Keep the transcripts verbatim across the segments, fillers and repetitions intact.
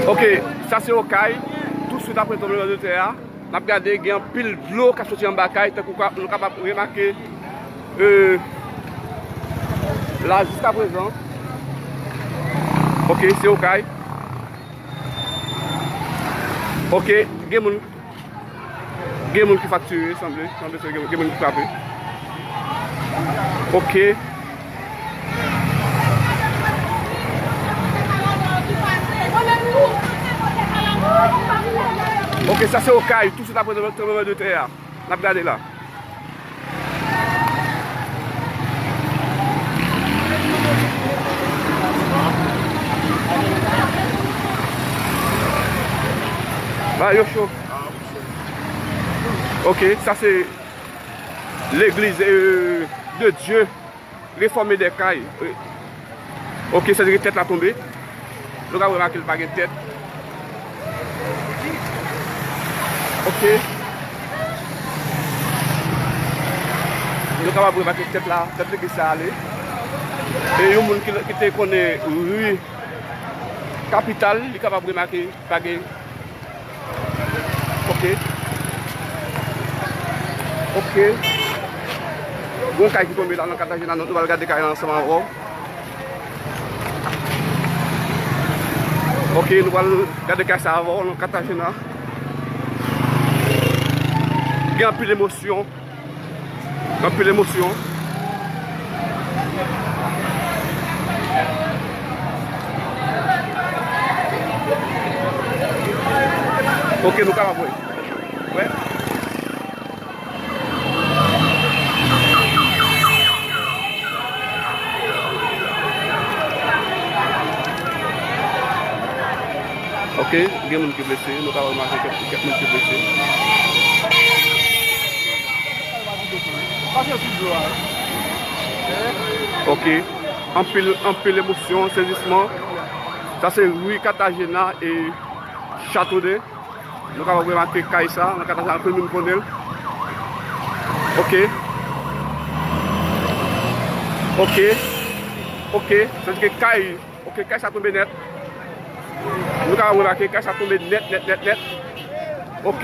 Ok, sa se Okay. Tou swit apre tranblemanntè a, n ap gade gen anpil dlo k ap soti anba kay, tankou ka- nou kapab remake, euh, la jiskaprezan. Ok, se Okay. Ok, gen moun, gen moun ki fraktire, sanble, sanble se gen, gen moun ki frape. Ok. Ok, sa se Okay, tou swit apre tranblemanntè a. N ap gade la. Ba yo cho. Ok, sa se legliz, euh, de Dye. Refòme dè kay. Ok, sètadi tèt la tonbe. Nou ka remake l pa gen tèt. Ok. Nou kapab remake tèt la, tèt legliz sa ale. E yon moun ki, ki te konnen ri Kapital, li kapab remake pa gen Ok. Ok. Gon kay ki tonbe la nan Katagena, nou pral gade kay la ansanm avè w. Ok, nou pral gade kay sa avè w nan Katagena. Gen anpil emosyon. Anpil emosyon. Ok, nou kapab wè. Wè. Ok, gen moun ki blese, nou ka remake kèk, kèk moun ki blese. Ok, anpil, anpil emosyon, sezisman. Sa se ri Katagena e Chateau de. Nou kapab remake kay sa, nan Katagena, anpil moun konnen l. Ok. Ok. Ok, sètadi ke kay Ok, kay sa tonbe nèt. Nou ka remake, kay sa tonbe nèt, nèt, nèt, nèt. Ok.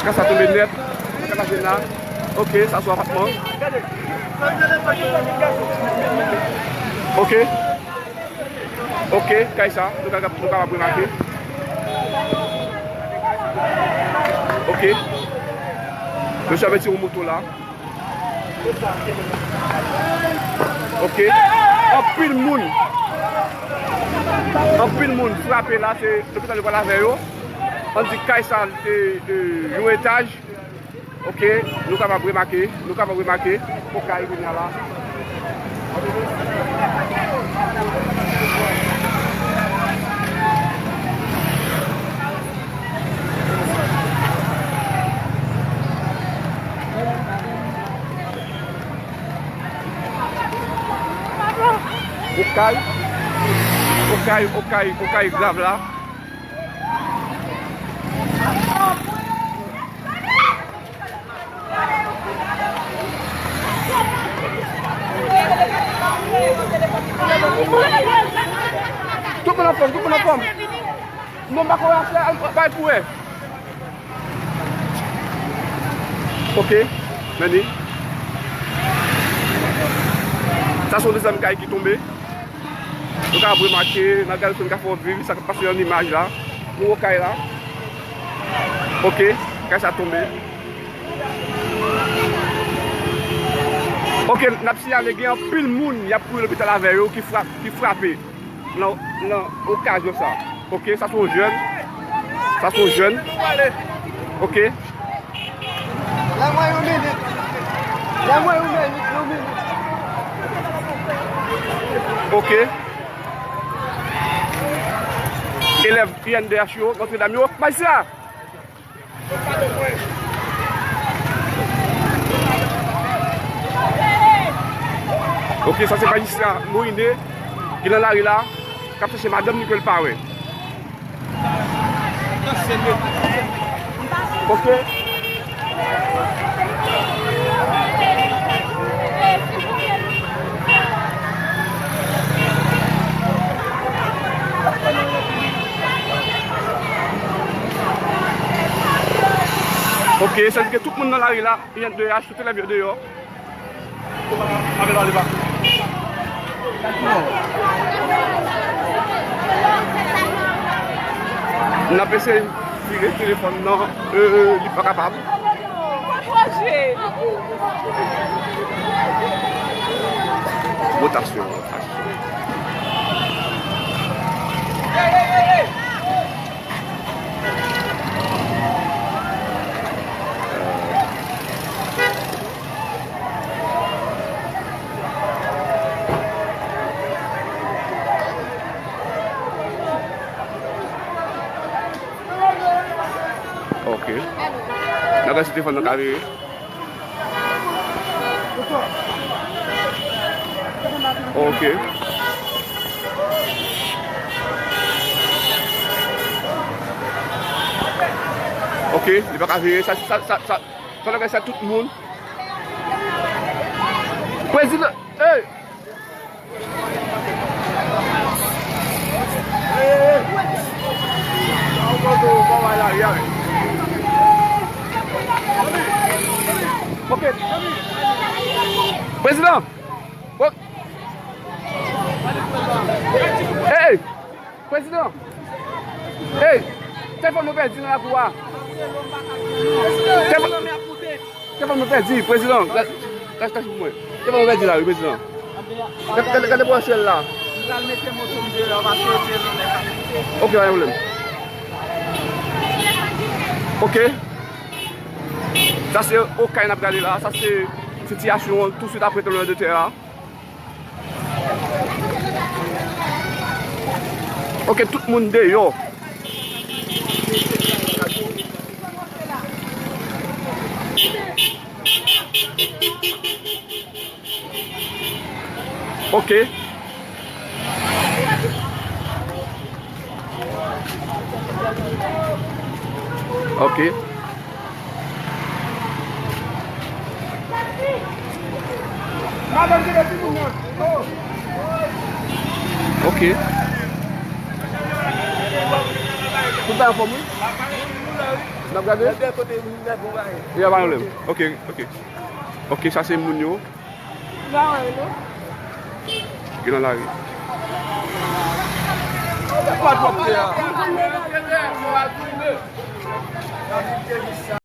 Kay sa tonbe nèt. Nan Katagena. Ok, sa sou apatman. Ok. Ok, kay sa, nou ka, nou kapab remake. Ok. Mesye avèti yon moto la. Ok. Anpil moun. Anpil moun frape la, se lopital yo pral avè yo. Ann di kay sa, se, e, yon etaj. Ok, nou kapab remake, nou kapab remake. Fò kay vini la. Okay, okay, okay, okay grav la. Tout moun anfòm, tout moun anfòm. Non, m pa kwè afè a, bay pou wè. Ok, men ni. Sa se yon dezyèm kay ki tonbe. Nou ka remake, nan gade si nou ka fè yon viv sa k ap pase nan imaj la. Nou wè kay la. Ok, kay sa tonbe. Ok, n ap siyale gen anpil moun y ap kouri lopital avè yo ki frap, ki frape nan, nan okazyon sa. Ok, sa se yon jèn. Sa se yon jèn. Ok. Ban mwen yon minit. Ban mwen yon minit, yon minit. Ok. Elèv I N D H yo, Notre Dame yo. Majistra! Ok, sa se majistra Moïne ki nan lari la, k ap chèche madanm li ke l pa wè. Ok. Ok, sa vle di ke tout moun nan lari la, I N D H, tout elèv yo deyò. N ap eseye vire telefòn nan, euh, li pa kapab. Wotasyon, wotasyon. Ok. N ap gade si telefòn nan ka vire. Ok. Ok, li pa ka vire. Sa, sa, sa, sa, sa, sa, sa, tout moun. Prezidan, hey! Ok. Prezidan! Hey! Prezidan! Hey! Telefòn mwen pèdi nan lakou a. Telefòn, telefòn mwen pèdi, prezidan. Lach, lach, lach pou mwen. Telefòn mwen pèdi la, wi, prezidan. Gade, gade, gade pou syèl la. Ok, pa gen pwoblèm. Ok. Sa se Okay n ap gade la. Sa se sitiyasyon an touswit apre tranblemanntè a. Ok, tout moun deyò. Ok. Ok. Ok. Tout bagay anfòm, wi. N ap gade? Ya, pa pwoblèm. Ok, ok. Ok, sa se moun yo. Gen nan lari.